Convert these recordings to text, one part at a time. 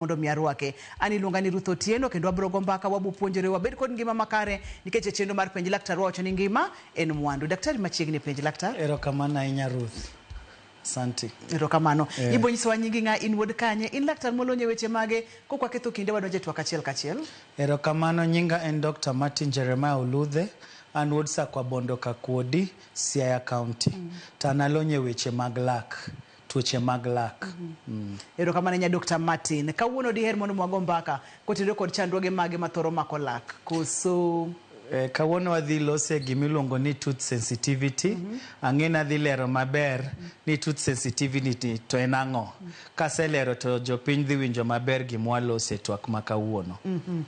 Mondo mi arwake. An iluonga ni Ruth Otieno kendo wabiro go mbaka wabo puonjore wabed kod ngima makare nikech e chenro mar penj laktar wawacho ni ngima en mwandu. Daktari machiegni penj laktar. Erokamano ahinya Ruth. Asante. Erokamano. Ibo nyisowa nyingi ng'a, in wuod kanye, in laktar molony e weche mage, kok waketho kinde wadonjo e twak achiel kachiel. Erokamano, nyinga en Dr. Martin Jeremiah Oludhe, an wuod Sakwa Bondo Kakuodi, Siaya County. To an alony e weche mag lak. tuoche mag lak. Erokamano ahinya Dr. Martin. Kawuono diher mondo wago mbaka kotenore kod chandruoge mage mathoro mako lak koso Kawuono wadhi lose gimiluongo ni tooth sensitivity. Ang'e ni adhi lero maber ni tooth sensitivity to en ang'o. Kaselero to jopiny dhi winjo maber gima walose e twak ma kawuono.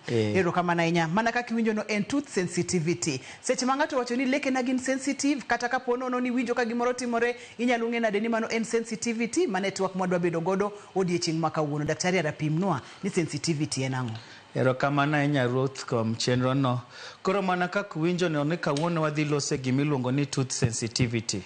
Erokamano ahinya. Mana kaka iwinjo no en tooth sensitivity. Seche ma ng'ato owacho ni lekena gin sensitive kata kapo nono ni iwinjo ka gimoro timore inyalo ng'e nade ni mano en sensitivity? Mano e twak mwadwa bedo godo odiechieng' ma kawuono. Daktari ara pimnwa ni sensitivity en ang'o? Erokamano ahinya Ruth kuom chenro no. Koro mana kaka uwinjo no ni kawuono wadhi lose gima iluongo ni tooth sensitivity.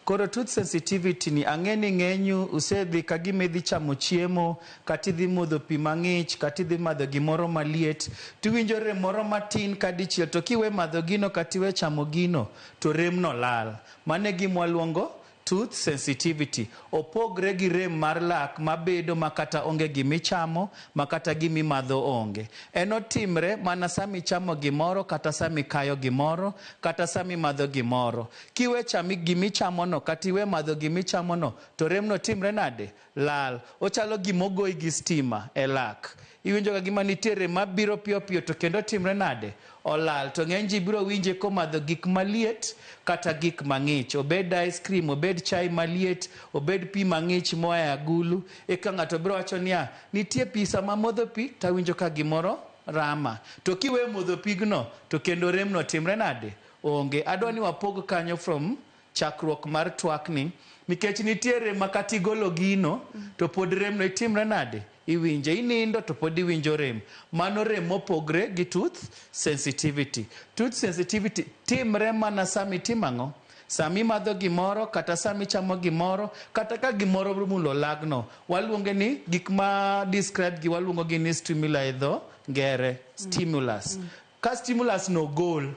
Koro tooth sensitivity ni ang'e ni ng'enyu usedhi ka gima idhi chamo chiemo kata idhi modho pi mang'ich kata idhi madho gimoro maliet tiwinjo rem moro matin ka dichiel to kiwe madho gino kata iwe chamo gino to rem no lal. Mano e gima waluongo tooth sensitivity. Opogre gi rem mar lak mabedo ma kata onge gimichamo ma kata gimimadho onge. En otimre mana sama ichamo gimoro kata sama ikayo gimoro kata sama imadho gimoro. Kiwe chamo gimichamono kata iwe madho gimichamono to remno timre nade? Lal. Ochalo gima ogoyi gi stima e lak. Iwinjo ka gima nitie rem mabiro piyo piyo to kendo otimre nade? Olal. To ng'eny ji biro winje komadho gik maliet kata gik mang'ich. Obed ice cream, obed chai maliet, obed pi mang'ich moa e agulu. Eka ng'ato biro wacho niya, nitie pi sama amodho pi tawinjo ka gimoro rama. To kiwe modho pigno to kendo remno timre nade? Onge. Adwa ni wapog kanyo from chakruok mar twakni nikech nitie rem ma kata igolo gino to pod remno itimre nade? Iwinje. Inindo to pod iwinjo rem. Mano rem mopogre gi tooth sensitivity. Tooth sensitivity timre mana sama itimo ang'o? Sama imadho gimoro kata sama ichamo gimoro kata ka gimoro omulo lagno. Waluonge ni gik ma describe gi waluongo gi ni stimuli e dho ngere. Stimulus. Ka stimulus no ogol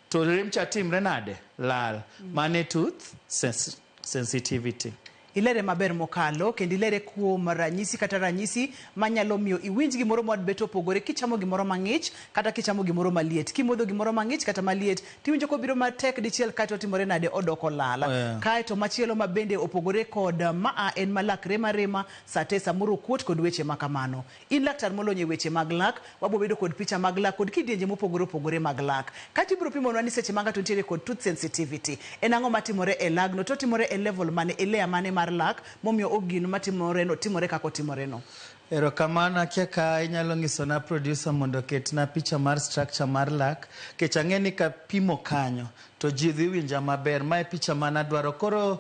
to rem cha timre nade? Lal. Mano e tooth sensitivity. Ilere maber mokalo kendo ilere kuom ranyisi kata ranyisi manyalo miyo iwinj gimoro mabet opogore kichamo gimoro mang'ich kata kichamo gimoro maliet. Kimodho gimoro mang'ich kata maliet tiwinjo kobiro matek dichiel kaeto otimore nade odoko lal. Kaeto machielo ma bende opogore kod maa en ma lak rema rema sate samoro okuot kod weche ma kamano. In laktar molony e weche mag lak, wabo bedo kod picha mag lak kod kidienje mopogore opogore mag lak. Kaeto ibiro pimonwa ni seche ma ng'ato nitiere kod tooth sensitivity, en ang'o matimore e lagno to otimore e level mane, e layer mane mar lak momiyo gino matimore no timore kaka otimore no. Erokamano, akia ka inyalo nyisona producer mondo oketna picha mar structure mar lak, kech ang'e ni kapimo kanyo to ji dhi winja maber. Mae picha mane adwaro. Koro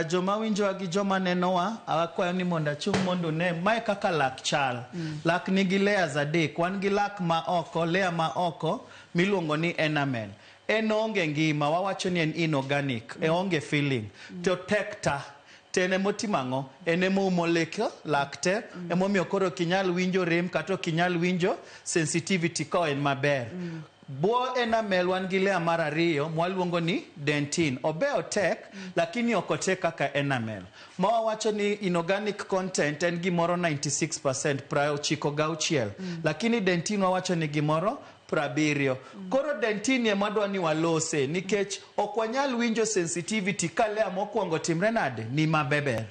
joma winjowa gi joma nenowa, akwayo ni mondo achung' mondo une. Mae kaka lak chal. Lak nigi layers adek. Wan gi lak ma oko, layer ma oko miluongo ni enamel. En oonge ngima, wawacho ni en inorganic, oonge feeling. To tek ta. To en emotimo ang'o? En emoumo lek lak te. Emomiyo koro ok inyal winjo rem kata ok inyal winjo sensitivity ka en maber. Bwo enamel wan gi layer mar ariyo mwaluongo ni dentin. Obe otek, lakini ok otek kaka enamel. Ma wawacho ni inorganic content en gimoro 96%, 96. Lakini dentin wawacho ni gimoro 70. Koro dentin ema wadwa ni walose nikech ok wanyal winjo sensitivity ka layer mokwongo timre nade? Ni mabeber.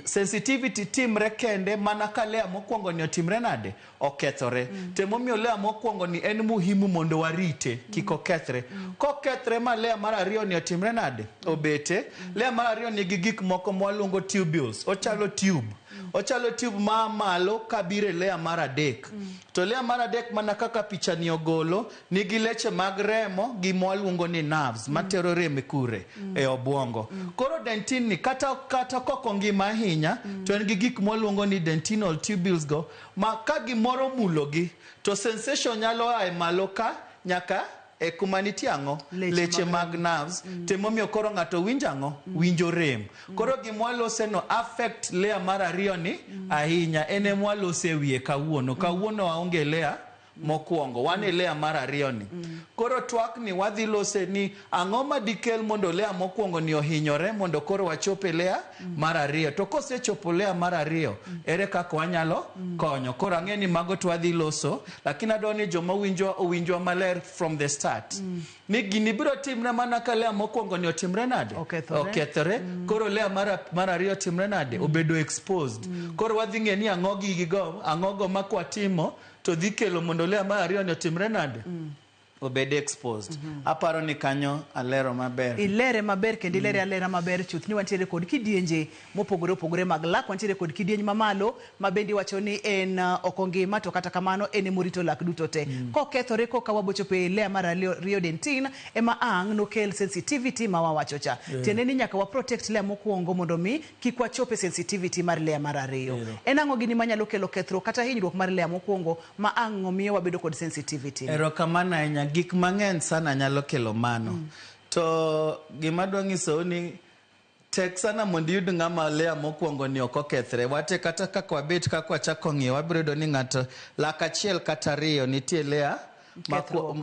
Sensitivity timre kende mana ka layer mokwongo ni otimre nade? Okethore. To emomiyo layer mokwongo ni en muhimu mondo warite kik okethre. Kokethre ma layer mar ariyo ni otimre nade? Obete. Layer mar ariyo nigi gik moko mwaluongo tubules. Ochalo tube. Ochalo tube maa malo kabiro e layer mar adek. To layer mar adek mana kaka picha ni ogolo nigi leche mag remo gi mwaluongo ni nerves matero rem kure? E obwongo. Koro dentin ni kata kok ongima ahinya to en gi gik mwaluongo ni dentinal tubules go ma ka gimoro omulogi to sensation nyalo a e malo ka nyaka e kuma nitie ang'o? Leche Leche mag mag nerves. Temomiyo koro ng'ato winjo ang'o? Winjo rem. Koro gimwalose no affect layer mar ariyo ni ahinya. En emwalose e wiye kawuono. Kawuono waonge layer mokwongo, wan e layer mar ariyo ni. Koro twak ni wadhi lose ni ang'o ma dikel mondo layer mokwongo ni ohinyore mondo koro wachop e layer mar ariyo. To kosechopo layer mar ariyo, ere kaka wanyalo konyo? Koro ang'e ni mago to wadhi loso, lakini adwa ni joma winjwa owinjwa maler from the start. Ni gini biro timre mana ka layer mokwongo ni otimre nade? Okethore. Okethore. Koro layer mar ariyo timre nade? Obedo exposed. Koro wadhi ng'e ni ang'o gigigo, ang'o go ma kwatimo to dhi kelo mondo layer mar ariyo ni otimre nade? Obed exposed. Aparo ni kanyo alero maber. Ilere maber kendo ilere alera maber chuth ni wantiere kod kidienje mopogore opogore mag lak. Wantiere kod kidieny mamalo ma bende iwacho ni en ok ongima, to kata kamano en emorito lak duto te. Kokethore koka wabochopo e layer mar ariyo dentin, ema ang' nokel sensitivity ma wawacho cha. Tiende ni nyaka wa protect layer mokwongo mondo mi kik wachop e sensitivity mar layer mar ariyo. En ang'o gini manyalo kelo kethruok kata hinyruok mar layer mokwongo ma ang' miyo wabedo kod sensitivity? Erokamano ahinya. Gik mang'eny sana nyalo kelo mano. To gima adwa nyisou ni tek sana mondo iyud ng'ama layer mokwongo ni ok okethre. Wate kata kaka wabet kaka wachako ng'iyo, wabiro yudo ni ng'ato lak achiel kata ariyo nitie layer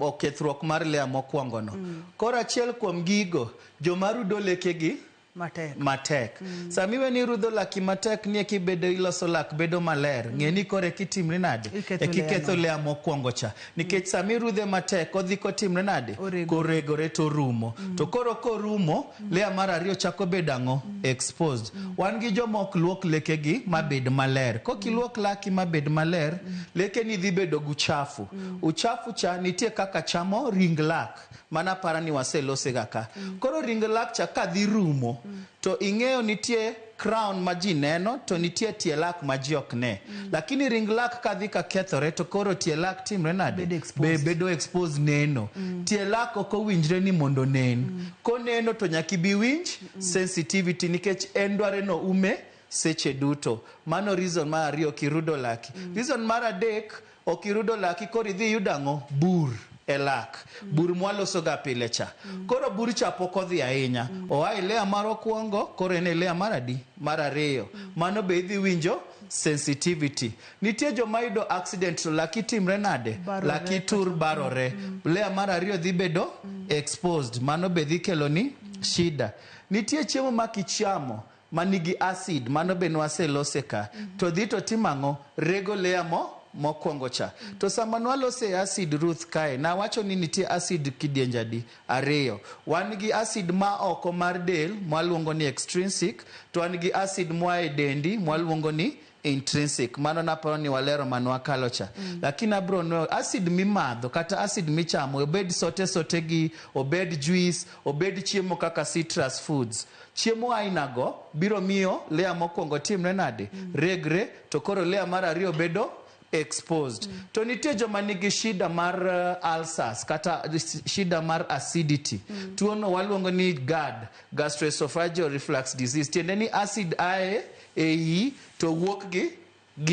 okethruok mar layer mokwongo no. Koro achiel kuom gigo, joma rudo lekegi matek. Matek. Sama iwe ni irudho laki matek ni eka ibedo iloso lak bedo maler, ng'e ni koro eka itimri nade? Iketho Eka layer iketho no. layer mokwongo cha. Nikech sama irudhe matek, odhi kotimre nade? Orego. Koregore to orumo. To koro korumo, layer mar ariyo chako bedo ang'o? Exposed. Wan gi joma ok luok lekegi mabed maler. Kok iluok laki mabed maler, lekeni dhi bedo gi uchafu. Uchafu cha nitie kaka chamo ring lak. Mana apara ni waselose ga ka. Koro ring lak cha kadhi rumo, to ing'eyo nitie crown ma ji neno, to nitie tie lak ma ji ok ne. Lakini ring lak kadhi ka kethore, to koro tie lak timre nade? Bedo exposed. Be, bedo exposed neno. Tie lak ok owinjre ni mondo onen. Koneno to nyaka ibi winj sensitivity nikech en dware no ume seche duto. Mano reason mar ariyo ok irudo laki. Reason mar adek, ok irudo laki koro idhi iyud ang'o? Bur e lak. Bur mwaloso ga pile cha. Koro bur cha pok odhi ahinya. Oa e layer mar okwongo, koro en e layer mar adi? Mar ariyo. Mano be idhi winjo sensitivity. Nitie joma yudo accident to laki timre nade? Barore. Laki tur barore. Layer mar ariyo dhi bedo exposed. Mano be dhi kelo ni shida. Nitie chiemo ma kichamo manigi acid, mano be nwaselose ka. To dhi to timo ang'o? Rego layer mokwongo cha. To sama nwalose acid Ruth kae, nawacho ni nitie acid kidienje adi? Ariyo. Wan gi acid ma oko mar del, mwaluongo ni extrinsic, to wan gi acid moa e dendi, mwaluongo ni intrinsic. Mano naparo ni walero manwakalo cha. Lakini abro nwoyo acid mimadho kata acid michamo, obed sote sote gi, obed juice, obed chiemo kaka citrus foods. Chiemo aina go biro miyo layer mokwongo timre nade? Regre, to koro layer mar ariyo bedo exposed. To nitie joma nigi shida mar ulcers kata shida mar acidity. Tuo no waluongo ni GERD, gastroesophageal reflux disease. Tiende ni acid ae e iyi to wuok gi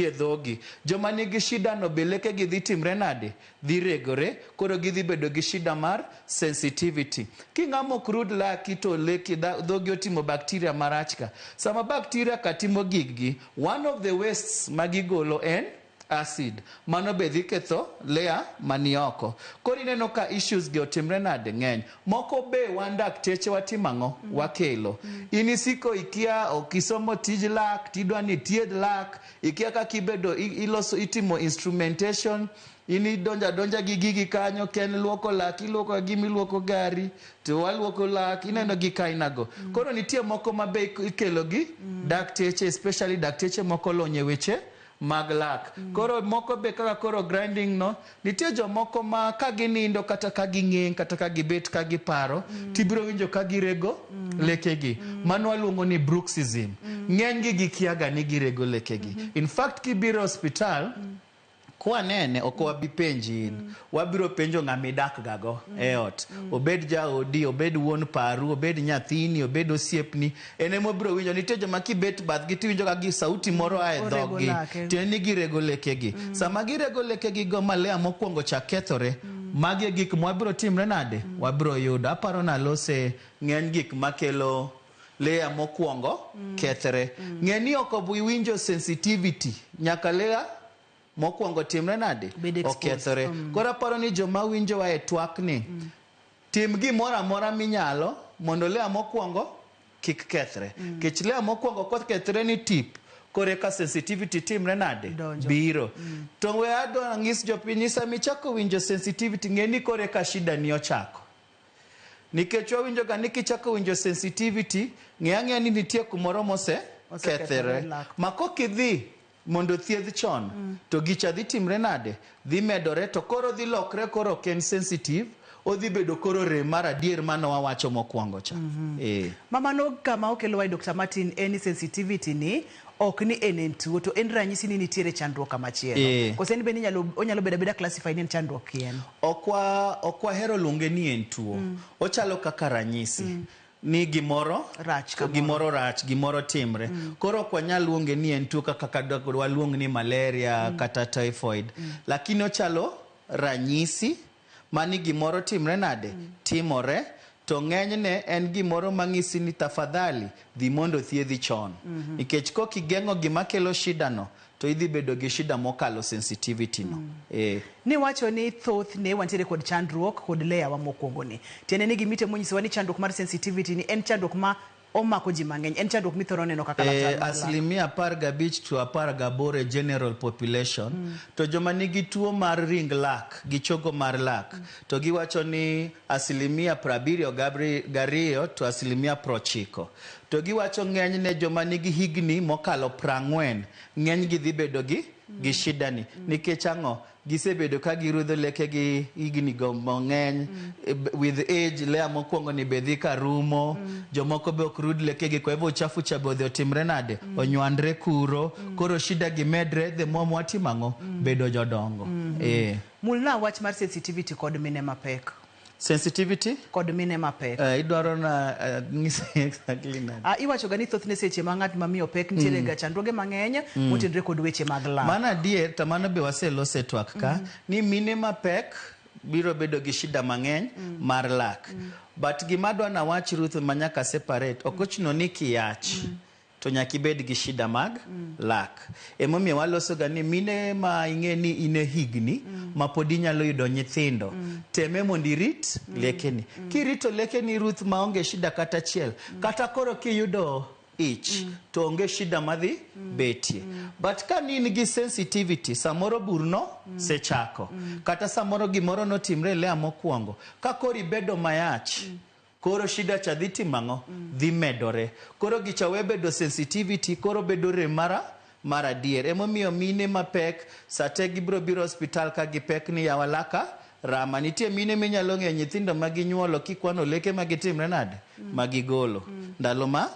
e dhogi. Joma nigi shida no be lekegi dhi timre nade? Dhi regore, koro gidhi bedo gi shida mar sensitivity. King'ama ok rud laki to leki dhogi otimo bacteria marach ka. Sama bacteria ka timo giggi, one of the wastes ma gigolo en acid. Mano be dhi ketho layer mani oko. Koro ineno ka issues gi otimre nade? Ng'eny. Moko be wan dakteche watimo ang'o? Wakelo. In isiko ikia, ok isomo tij lak, tidwa ni ithiedh lak, ikia kaka ibedo, iloso, itimo instrumentation, in idonjo adonja gi gigi kanyo, ken luoko lak, iluoko gima iluoko gari, to waluoko lak, ineno gik aina go. Koro nitie moko ma be ikelo gi dakteche, especially dakteche moko olony e weche mag lak. Koro moko be kaka koro grinding no, nitie jomoko ma ka ginindo kata ka ging'eng' kata ka gibet ka giparo, tibiro winjo ka girego lekegi. Mano waluongo ni bruxism. Ng'eny gi gikia ga ni girego lekegi. In fact, kibiro e osiptal, kwanene ok wabi penji in. Wabiro penjo ng'ama idak ga go e ot. Obed jaodi, obed wuon paru, obed nyathini, obed osiepni. En ema obiro winjo. Nitie joma kibet bathgi tiwinjo ka gi sauti moro a e Orego dhoggi. lake. Tiende ni girego lekegi. Sama girego lekegi go ma layer mokwongo cha kethore, Magi e gik mwabiro timre nade? Wabiro yudo. Aparo nalose ng'eny gik makelo layer mokwongo kethre. Ng'e ni ok obi winjo sensitivity nyaka layer mokwongo timre nade? Bed exposed. Okethore. Koro aparo ni joma winjowa e twak ni, tim gimoro amora minyalo mondo layer mokwongo kik kethre. Nikech layer mokwongo kokethre ni tip, koro eka sensitivity timre nade? Donjo. Biro. To we adwa ng'is jopiny ni sama ichako winjo sensitivity, ng'e ni koro eka shida ni ochako. Nikech wawinjo ga ni kichako winjo sensitivity, ng'e ang'eya ni nitie kumoro mose Osekethore kethore. lak. Ma kokidhi mondo thiedh chon, to gicha dhi timre nade? Dhi medore to koro dhi lokre koro ok en sensitive, odhi bedo koro rem mar adier mane wawacho mokwongo cha. Eh. Mamano kama okelowa e Dr. Martin en ni sensitivity ni ok ni en tuo to en ranyisi ni nitiere chandruok kamachielo. Koso en bende inyalo onyalo bedo abeda classified ni en chandruok kien. Ok wahero luonge ni en tuo. Ochalo kaka ranyisi. Ni gimoro Rach kamoro. Gimoro rach, gimoro timre. Koro ok wanyal luonge ni en tuo kaka waluong ni malaria kata typhoid. Lakini ochalo ranyisi mani gimoro timre nade? Timore. To ng'enyne en gimoro mang'isi ni tafadhali dhi mondo thiedhi chon. Nikech kok igeng'o gima kelo shida no, to idhi bedo gi shida mokalo sensitivity no. Niwacho ni thothne wantiere kod chandruok kod layer wa mokwongo ni. Tiende ni gimitemo nyisowa ni chandruok mar sensitivity ni en chandruok ma omako ji mang'eny, en chandruok mithoro neno kaka laktar mar lak. Asilimia 15 to 18 e general population. To joma nigi tuo mar ring lak gi chogo mar lak, to giwacho ni asilimia 72 to asilimia 90. To giwacho ng'enyne joma nigi higni mokalo 40, ng'enygi dhi bedo gi shida ni. Nikech ang'o? Gisebedo ka girudho leke gi higni go mang'eny. With age, layer mokwongo ni be dhi ka rumo. Jomoko be ok rud lekegi, kwa hivyo uchafu cha be odhi otimre nade? Onywandre kuro. Koro shida gi medre the more mwatimo ang'o? Bedo jodongo. Mulna wach mar sensitivity kod mine mapek. Sensitivity? Kod mine mapek. Idwaro na ng'isi exactly nade? Iwacho ga ni thothne seche ma ng'at mamiyo pek nitiere ga chandruoge mang'eny motenore kod weche mag lak. Mano adier, to mano be waselose twak ka, ni mine mapek biro bedo gi shida mang'eny mar lak. But gima adwa nawach Ruth ma nyaka separate, ok ochuno ni kiyach to nyaka ibed gi shida mag lak. Emomiyo waloso ga ni mine ma ing'e ni in e higni ma pod inyalo yudo nyithindo, teme mondo irit lekeni. Kirito lekeni Ruth maonge shida kata achiel, kata koro kiyudo ich to onge shida madhi betie. But ka ni in gi sensitivity, samoro burno sechako, kata samoro gimoro notimre e layer mokwongo, ka koro ibedo mayach, koro shida cha dhi timo ang'o? Dhi medore. Koro gicha we bedo sensitivity, koro bedo rem mar adier. Emomiyo mine mapek sate gibiro biro osiptal ka gipek ni yawa laka rama. Nitie mine minyalo ng'eyo nyithindo ma ginyuolo kikwano leke ma gitimre nade? Ma gigolo. Ndalo ma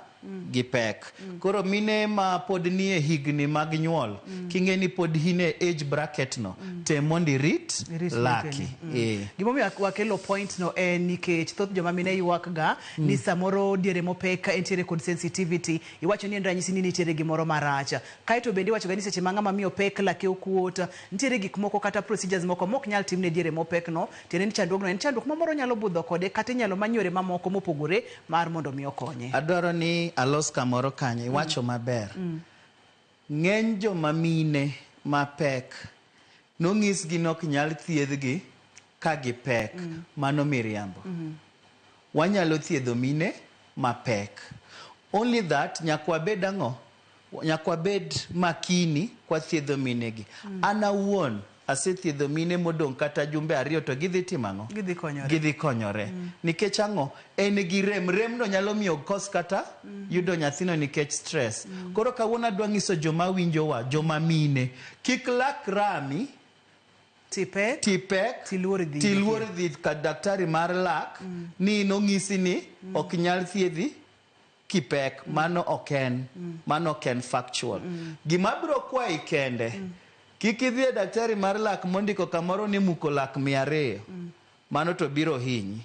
gipek. Koro mine ma pod nie higni mag nyuol, king'e ni pod in e age bracket no, tem mondo irit Irit laki. lekeni. Gimomiyo wakelo point no en nikech thoth joma mine ywak ga ni samoro diere mopek entiere kod sensitivity, iwacho ni en ranyisi ni nitiere gimoro marach. Kaeto bende iwacho ga ni seche ma ng'ama miyo pek lake okuot, nitiere gik moko kata procedures moko mok nyal timne diere mopek no, tiende ni chandruogno en chandruok ma moro nyalo budho kode kata inyalo many yore mamoko mopogore mar mondo mi okonye. Adwaro ni alos kamoro kanyo, iwacho maber. Ng'eny joma mine mapek nong'isgi ni ok nyal thiedhgi ka gipek. Mano miriambo. Wanyalo thiedho mine mapek. Only that nyaka wabed ang'o? Nyaka wabed makini kwathiedho minegi. An awuon asethiedho mine modong' kata jumbe 2 to gidhi timo ang'o? Gidhi konyore. Gidhi konyore. Nikech ang'o? En gi rem. Rem no nyalo miyo kos kata yudo nyathino nikech stress. Koro kawuono adwa nyiso joma winjowa, joma mine, kik lak rami, Tipek, tipek, tiluor dhi. Tiluor dhi ka daktari mar lak, ni nong'isi ni ok nyal thiedhi kipek. Mano ok en, mano ok en factual. Gima biro kwayi kende, kik idhi e daktari mar lak mondiko kamoro ni muko lak 200. Mano to biro hinyi.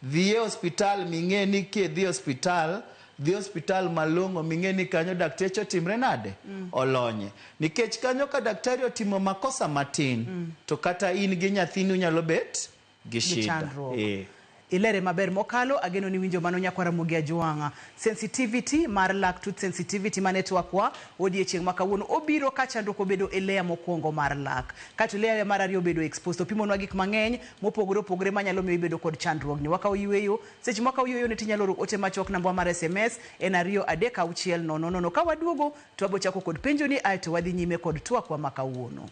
Dhi e osiptal ming'e ni kidhi e osiptal, dhi e osiptal malong'o ming'e ni kanyo dakteche otimre nade? Olonye. Nikech kanyo ka daktari otimo makosa matin, to kata in gi nyathini unyalo bet gi shida. Chandruok. Ilere maber mokalo, ageno ni winjo mano nyakwara Ramogi Ajwang'a. Sensitivity mar lak, tooth sensitivity mane twakwa odiechieng' ma kawuono obiro ka chandruok obedo e layer mokwongo mar lak. Kato layer mar ariyo obedo exposed. Opimonwa gik mang'eny mopogore opogore manyalo miyo ibedo kod chandruogni. Wakawo yueyo, seche mwakawo yueyo ni tinyalo oro ote machuok namba mar SMS en 23600. Ka waduogo to wabo chako kod penjo ni aeto wadhi nyime kod twakwa ma kawuono.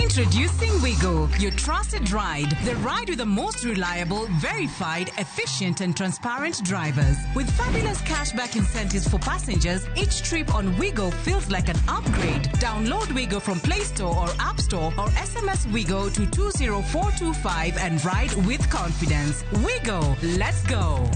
Introducing Wigo, your trusted ride. The ride with the most reliable, verified, efficient, and transparent drivers. With fabulous cashback incentives for passengers, each trip on Wigo feels like an upgrade. Download Wigo from Play Store or App Store or SMS Wigo to 20425 and ride with confidence. Wigo, let's go.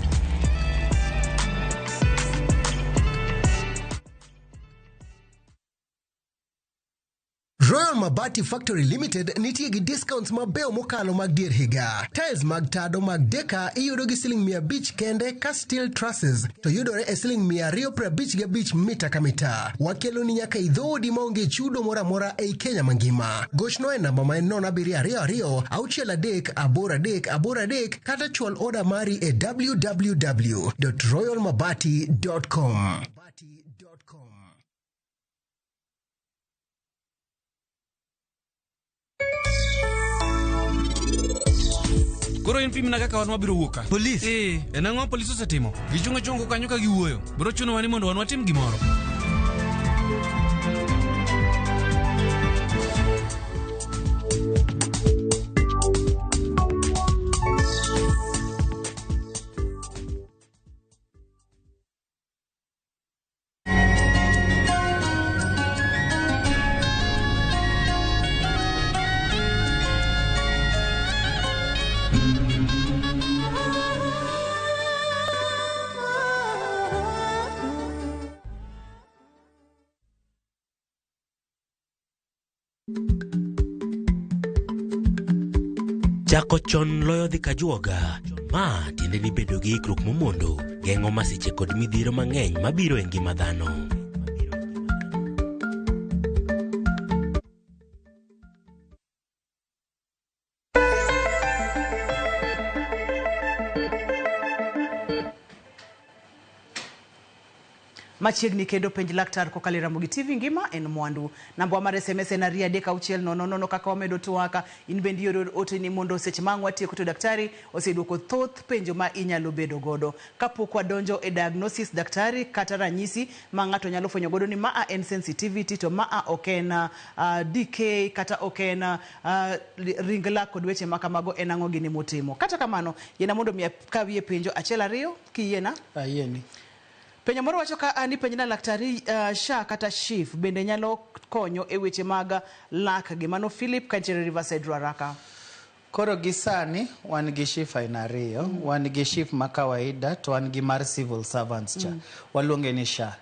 Royal Mabati Factory Limited nitie gi discounts mabeyo mokalo mag dier higa. Tiles mag tado mag deka iyudo gi siling 500 kende ka steel trusses to yudore e siling 255 mita ka mita. Wakeloni nyaka e dhoodi maonge chudo moro amora ei Kenya mangima. Gochno e namba ma en 0722 63 83 83 kata chwal oda mari e www.royalmabati.com. Koro in pimna kaka wan wabiro wuok ka. Polis? Eh, en ang'o polis osetimo? Gichung' achunga kanyo ka giwuoyo. Biro chunowa ni mondo wan watim gimoro. Chako chon loyo dhi kajuoga. Ma tiende ni bedo gi ikruok momondo geng'o masiche kod midhiero mang'eny mabiro e ngima dhano. Machiegni kendo penj laktar kokalo e Ramogi TV ngima en mwandu. Namba mar SMS en 23600 kaka wamedo twaka. In bende ioro oteni mondo seche ma ang' watieko to daktari oseduoko thoth penjo ma inyalo bedo godo. Kapok wadonjo e diagnosis daktari kata ranyisi ma ng'ato nyalo fwenyo godo ni maa en sensitivity to maa ok en DK kata ok en ring lak kod weche ma kamago en ang'o gini motimo. Kata kamano, yiena mondo mi akawie penjo achiel ariyo kiyiena. Ayieni. Penjo moro wacho ka ni penjna laktari SHA kata SHIF bende nyalo konyo e weche mag lak gi. Mano Philip kantiere Riverside Ruaraka. Koro gi sani wan gi SHIF aina ariyo. Wan gi SHIF ma kawaida to wan gi mar civil servants cha. Waluonge ni SHA.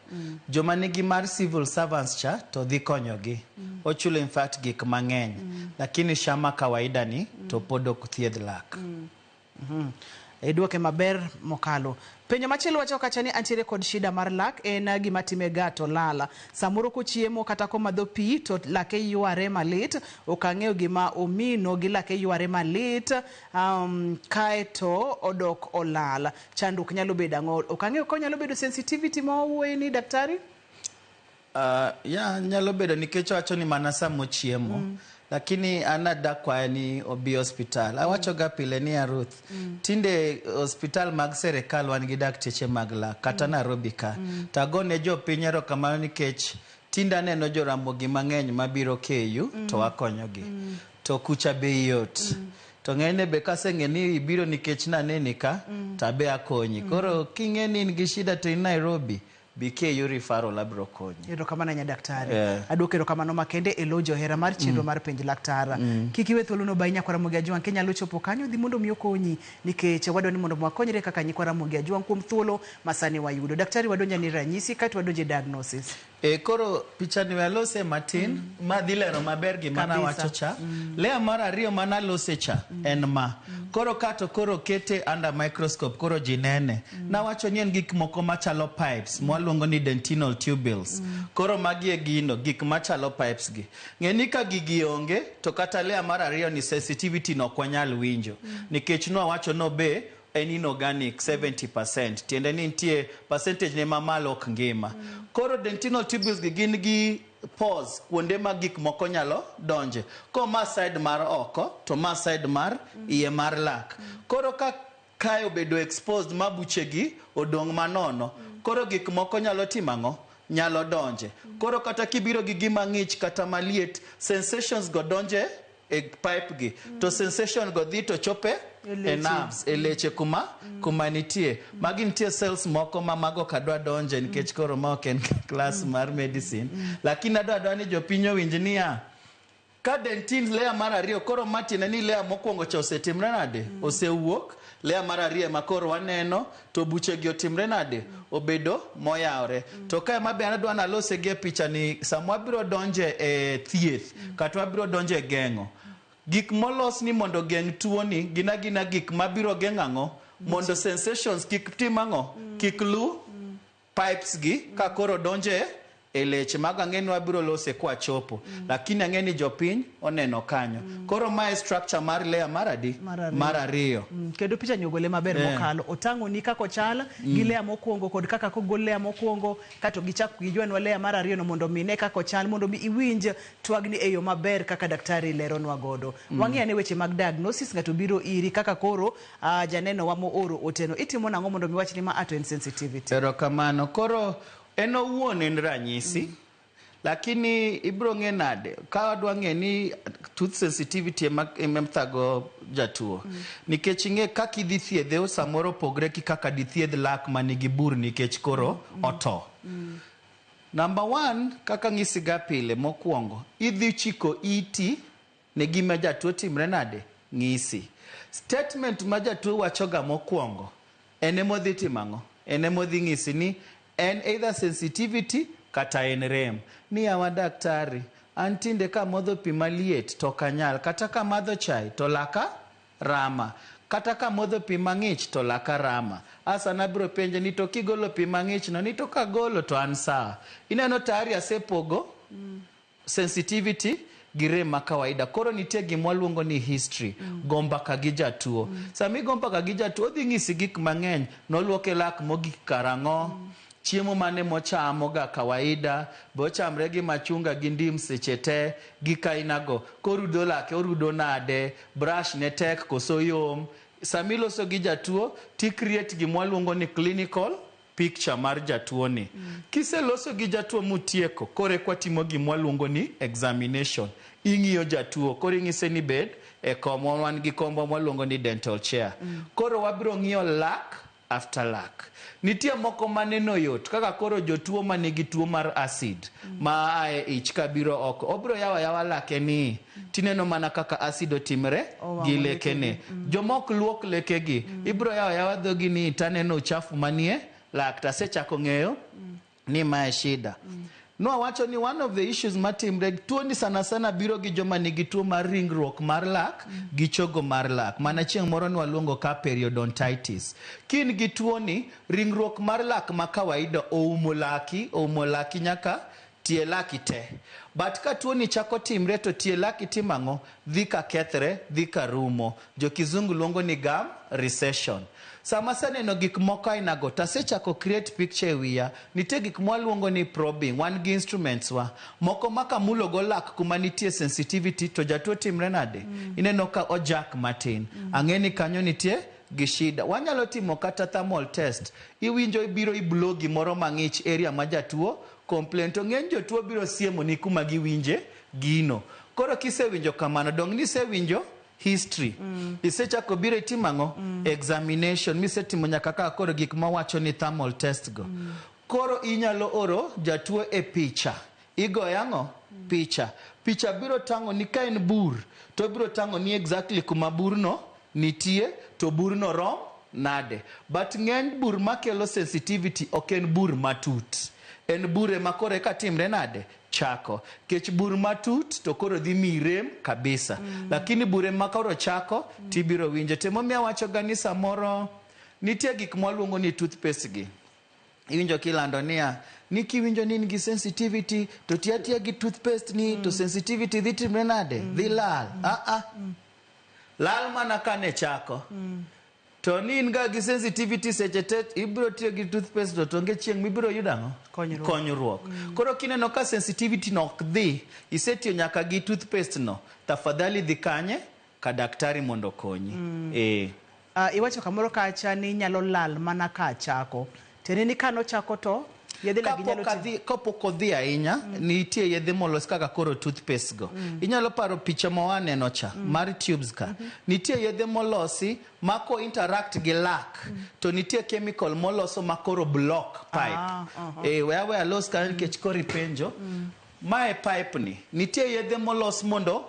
Joma nigi mar civil servants cha to dhi konyogi. Ochulo in fact gik mang'eny. Lakini SHA ma kawaida ni to pod ok thiedh lak. Idwoke maber mokalo. Penjo machielo wacho kacha ni antiere kod shida mar lak en gima time ga to lala. Samoro kochiemo kata komadho pi to lake yware malit. Ok ang'eyo gima omino gi lake yware malit. Kaeto odok olal. Chandruok nyalo bedo ang'o? Ok ang'eyo ka onyalo bedo sensitivity ma wawuoye ni daktari? Ya nyalo bedo nikech owacho ni mana sama ochiemo. Lakini an adakwaye ni obi hospital. Awacho ga pile ni ya Ruth. Tinde hospital mag serikal wan gi dakteche mag lak kata Nairobi ka. To agone jopiny erokamano nikech tinde aneno joramogi mang'eny mabiro KU to wakonyogi. To kucha be yot. To ng'enyne be kaseng'e ni ibiro nikech naneni ka to abe akonyi. Koro king'e ni in gi shida to in Nairobi, bi KU referral abiro konyi. Erokamano ahinya daktari. Aduoko erokamano makende e lo johera mar chenro mar penj laktar. Kik iwe thuolono bayi nyakwa Ramogi Ajwang' kinyalo chopo kanyo dhi mondo mi okonyi nikech wadwa ni mondo wakonyre kaka nyikwa Ramogi Ajwang' kuom thuolo ma sani wayudo. Daktari wadonjo ni ranyisi kaeto wadonjo e diagnosis. E, koro pichani we alose matin ma dhi lero maber gima nawacho cha. Layer mar ariyo manalose cha en ma. Koro kato koro kete under microscope koro ji nene. Nawacho ni en gik moko machalo pipes mwaluongo ni dentinal tubules. Koro magi e gino gik machalo pipes gi. Ng'e ni ka gigi onge to kata layer mar ariyo ni sensitivity no ok wanyal winjo. Nikech nwawacho no be en inorganic 70%, tiende ni nitie percentage ne mamalo ok ngima. Koro dentinal tubules gi gin gi pores, kuonde ma gik moko nyalo donje. Ko ma side mar oko to ma side mar iye mar lak. Koro ka kae obedo exposed ma buchegi odong' manono, koro gik moko nyalo timo ang'o? Nyalo donje. Koro kata kibiro gi gima ng'ich kata maliet, sensations go donje e pipe gi. To sensation go dhi to chope e nerves, e leche kuma nitie. Magi nitie cells moko ma mago ok adwa donje nikech koro ma ok en class mar medicine. Lakini adwa ni jopiny owinj niya, ka dentin layer mar ariyo koro ma tiende ni layer mokwongo cha osetimre nade? Osewuok. Layer mar ariyo ema koro waneno to buchegi otimre nade? Obedo moyawre. To kae ma be adwa nalose gi e picha ni sama wabiro donje e thieth kata wabiro donje e geng'o. Gik molos ni mondo geng' tuoni gin agina gik mabiro geng'o ang'o? Mondo sensations kik tim ang'o? Kik lu pipes gi ka koro donje e leche. Mago ang'e ni wabiro lose kwachopo. Lakini ang'e ni jopiny oneno kanyo. Koro mae structure mar layer mar adi? Mar ariyo. Kendo picha ni ogole maber mokalo. Otang'oni kaka ochal gi layer mokwongo kod kaka kogol layer mokwongo kato gichak gijwanwa layer mar ariyo no mondo mi ne kaka ochal mondo mi iwinj twagni e yo maber kaka daktari leronwa godo. Wang'i ane weche mag diagnosis, ng'ato biro iri kaka koro janeno wa mooro oteno. Itimo nang'o mondo mi wach ni ma ato en sensitivity? Erokamano. Koro en owuon en ranyisi. Lakini ibiro ng'e nade? Ka wadwa ng'e ni tooth sensitivity ema thago jatuo. Nikech ing'e kaka idhi thiedhe samoro opogre gi kaka dithiedh lak manigi bur nikech koro oto. Number one, kaka ng'isiga pile mokwongo, idhi chiko iti ne gima jatuo timre nade? Ng'isi. Statement ma jatuo wachoga mokwongo, en emodhi timo ang'o? En emodhi ng'isi ni en either sensitivity kata en rem. Ni yawa daktari, an tinde kamodho pi maliet to ok anyal, kata kamadho chai to laka rama. Kata kamodho pi mang'ich to laka rama. Asa nabiro penje ni to kigolo pi mang'ich no ni to kagolo to an sawa. Ineno tayari asepogo sensitivity gi rem ma kawaida. Koro nitie gima waluongo ni history. Go mbaka gi jatuo. Sama igo mbaka gi jatuo, odhi ng'isi gik mang'eny. Noluoke lak mogik karang'o? Chiemo mane mochamo ga kawaida? Be ochamre gi machunga gi ndim seche te? Gik aina go. Korudo lake, orudo nade? Brush ne tek koso yom? Sama iloso gi jatuo, ti create gima waluongo ni clinical picture mar jatuo ni. Kiseloso gi jatuo mutieko, koro eka watimo gima waluongo ni examination. Ing'iyo jatuo, koro ing'ise ni bed e kom, wan gi kombwa mwaluongo ni dental chair. Koro wabiro ng'iyo lak after lak. Nitie moko maneno yot, kaka koro jotuo manigi tuo mar acid ma ae ich kabiro oko. Obiro yawo ayawa lake ni, tineno mana kaka acid otimre gi lekene. Joma ok luok lekegi, ibiro yawo ayawa dhogi ni taneno uchafu manie lak, tasechako ng'eyo ni mae shida. Nwawacho ni one of the issues matimre, tuo ni sana sana biro gi joma nigi tuo mar ringruok mar lak gi chogo mar lak. Mana chieng' moro nwaluongo ka periodontitis. Kin gi tuo ni, ringruok mar lak ma kawaida oumo laki nyaka tie laki te. But ka tuo ni chako timre to tie laki timo ang'o? Dhi ka kethre, dhi ka rumo. Jo kizungu luongo ni gum recession. Sama aseneno gik moko ainago, tasechako create picture e wiya, nitie gik mwaluongo ni probing, wan gi instruments wa. Moko ma kamulo go lak kuma nitie sensitivity to jatuo timre nade? Ineno ka ojak matin. Ang'e ni kanyo nitie gi shida. Wanyalo timo kata thermal test. Iwinjo ibiro iblo gimoro mang'ich area ma jatuo complain to ng'eny jotuo biro siemo ni kuma giwinje gino. Koro kisewinjo kamano, dong' nisewinjo history. Isechako biro itimo ang'o? Examination. Misetimo nyaka kaka koro gik mawacho ni thermal test go. Koro inyalo oro jatuo e picha. Igoyo ang'o? Picha. Picha biro tang'o ni ka en bur, to biro tang'o ni exactly kuma burno nitie, to burno rom nade. But ng'eny bur makelo sensitivity ok en bur matut. En bure ma koro eka timre nade? Chako. Kech bur matut to koro dhi miyi rem kabisa. Lakini bure ma koro chako tibiro winjo. Temomiyo awacho ga ni samoro nitie gik mwaluongo ni toothpaste gi. Iwinjo kilando niya ni kiwinjo ni in gi sensitivity to ti atiya gi toothpaste ni to sensitivity dhi timre nade? Dhi lal. Ah ah. Lal mana kane chako. To ni in ga gi sensitivity seche te ibiro tiyo gi toothpaste to onge chieng' mibiro yudo ang'o? Konyruok. Konyruok. Koro kineno ka sensitivity no ok dhi, isetiyo nyaka gi toothpaste no, tafadhali dhi kanye? Ka daktari mondo okonyi. Eh. Iwacho kamoro kacha ni nyalo lal mana ka chako. Tiende ni kanochako to yedhe lak ginyalo Kapok adhi, kapok odhi ahinya, nitie yedhe molos kaka koro toothpaste go. Inyalo paro picha ma waneno cha, mar tubes ka. Nitie yedhe molosi ma ko interact gi lak, to nitie chemical moloso ma koro block pipe. Eh, we awe alos kanyo nikech koro ipenjo. Mae pipe ni, nitie yedhe molos mondo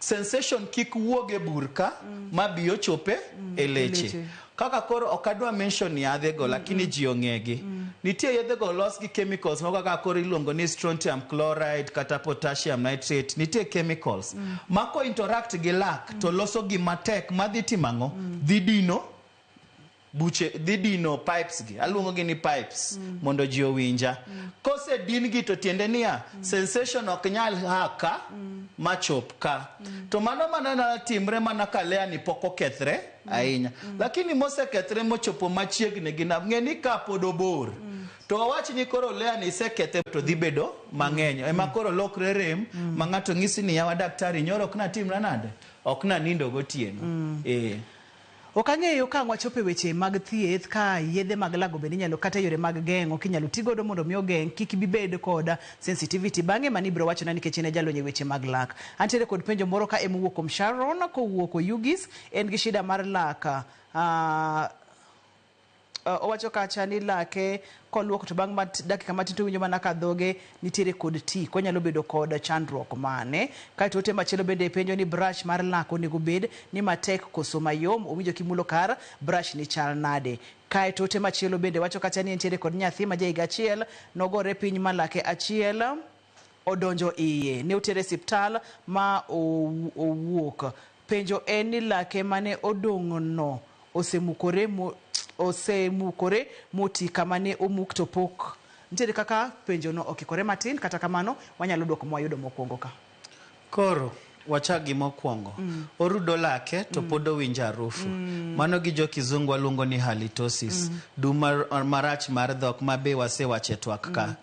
sensation kik wuog e bur ka ma bi ochope e leche. Leche. Kaka koro ok adwa mention yadhe go lakini ji ong'egi. Nitie yedhe go olos gi chemicals moko kaka koro iluongo ni strontium chloride kata potassium nitrate. Nitie chemicals ma ko interact gi lak to loso gima tek madhi timo ang'o? Dhi dino buche, dhi dino pipes gi. Aluongo gi ni pipes mondo ji owinja. Kose din gi to tiende niya, sensation ok nyal ha ka machop ka. To mano mana nyalo timre mana ka layer ni pok okethre ahinya. Lakini mosekethre mochopo machiegni gi nerve, ng'e ni ka pod obor. To wawach ni koro layer ni isekethe to dhi bedo mang'eny. Ema koro lokre rem ma ng'ato ng'isi ni yawa daktari nyoro ok natimra nade? Ok nanindo gotieno. Eh. Ok ang'eyo ka ang' wachopo e weche mag thieth ka yedhe mag lago bende inyalo kata yore mag geng'o kinyalo ti godo mondo mi ogeng' kik bibed kod sensitivity. Bang'e mani ibiro wachona nikech in e jalony e weche mag lak. Antiere kod penjo moro ka emowuok kuom Sharon kowuok Oyugis, en gi shida mar lak. Owacho kacha ni lake koluoko to bang' dakika matin to owinjo mana ka dhoge nitiere kod tik, onyalo bedo kod chandruok mane? Kaeto ote machielo bende penjo ni brush mar lak onego bed ni matek koso mayom, owinjo kimulo kar brush ni chal nade? Kaeto ote machielo bende wacho kacha ni entiere kod nyathi ma jahiga achiel, nogore piny ma lake achiel odonjo iye, ne otere siptal ma owuok. Penjo en ni lake mane odong' no osemukore moti kama ne omuk to pok. Nitiere kaka penjo no okikore matin, kata kamano wanyalo duoko mwayudo mokwongo ka. Koro wachak gi mokwongo. Orudo lake to pod owinjo harufu. Mano gi jo kizungu waluongo ni halitosis. Dum marach mar dhok ma be wasewache twak ka.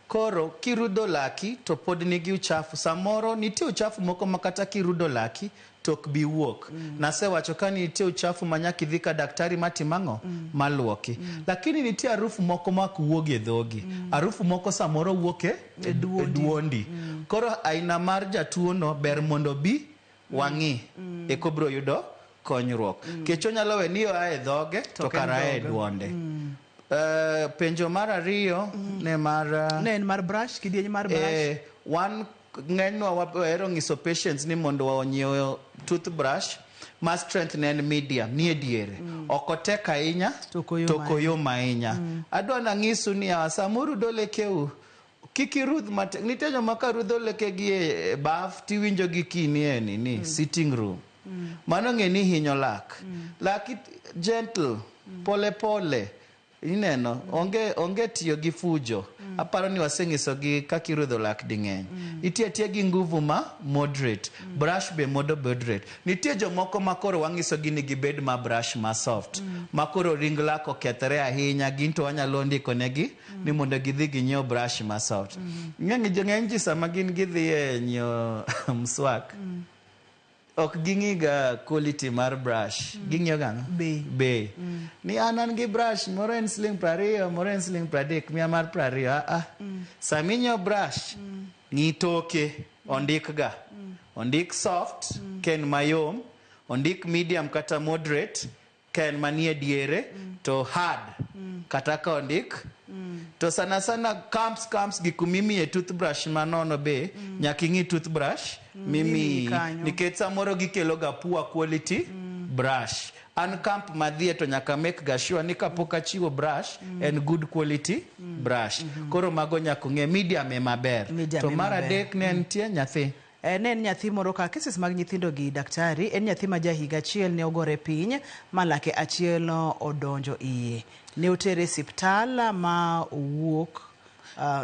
Koro kirudo laki to pod nigi uchafu. Samoro nitie uchafu moko ma kata kirudo laki to ok bi wuok. Nasewacho ka nitie uchafu ma nyaka idhi ka daktari matimo ang'o? Maluoki. Lakini nitie harufu moko ma ok wuog e dhogi. Harufu moko samoro wuok e duondi. Koro aina mar jatuo no ber mondo bi wang'i eka obiro yudo konyruok. Kech onyalo we ni oa e dhoge to kara e duonde. Penjo mar ariyo ne mar ne en mar brush, kidieny mar brush. Wan ng'enywa wahero ng'iso patients ni mondo onyiew toothbrush ma strength ne en medium, nie diere. Ok otek ahinya to ok to ok oyom ahinya. Adwa nang'isu ni sama urudo lekeu kik irudh matek. Nitie joma ka rudho lekegi e baf tiwinjo gi kini e nini sitting room. Mano ng'e ni hinyo lak. Lak gentle, pole pole. Ineno, onge tiyo gi fujo. Aparo ni waseng'iso gi kaka irudho lak ding'eny. Itiyo atiya gi nguvu ma moderate. Brush be mondo moderate. Nitie jomoko ma koro wang'iso gi ni gibed ma brush ma soft. Ma koro ring lak okethore ahinya, gin to wanyalo ndiko negi ni mondo gidhi ginyiew brush ma soft. Ng'eny ji sama gin gidhi e nyiewo mswak, ok ging'i ga quality mar brush. Ging'iyo ga ang'o? Bei. Bei. Ni an gi brush, moro en siling 20, moro en siling 30, miya mar 20. Ah, ah. Sama inyiewo brush, ng'i toke, ondik ga. Ondik soft, ka en mayom, ondik medium kata moderate, ka en manie diere, to hard, kata ka ondik. To sana sana camps gi kumimiye toothbrush manono be, nyaka ing'i toothbrush mimiyi. Kanyo. Nikech samoro gikelo ga poor quality. Brush. An camp madhie to nyaka make ga sure ni kapok achiwo brush en good quality brush. Koro mago nyaka ong'e medium e maber. Medium To e mar maber. adek ne nitie nyathi. Ne en nyathi moro ka cases mag nyithindo gi daktari en nyathi ma jahiga achiel ne ogore piny ma lake achiel odonjo iye. Ne otere e siptal ma owuok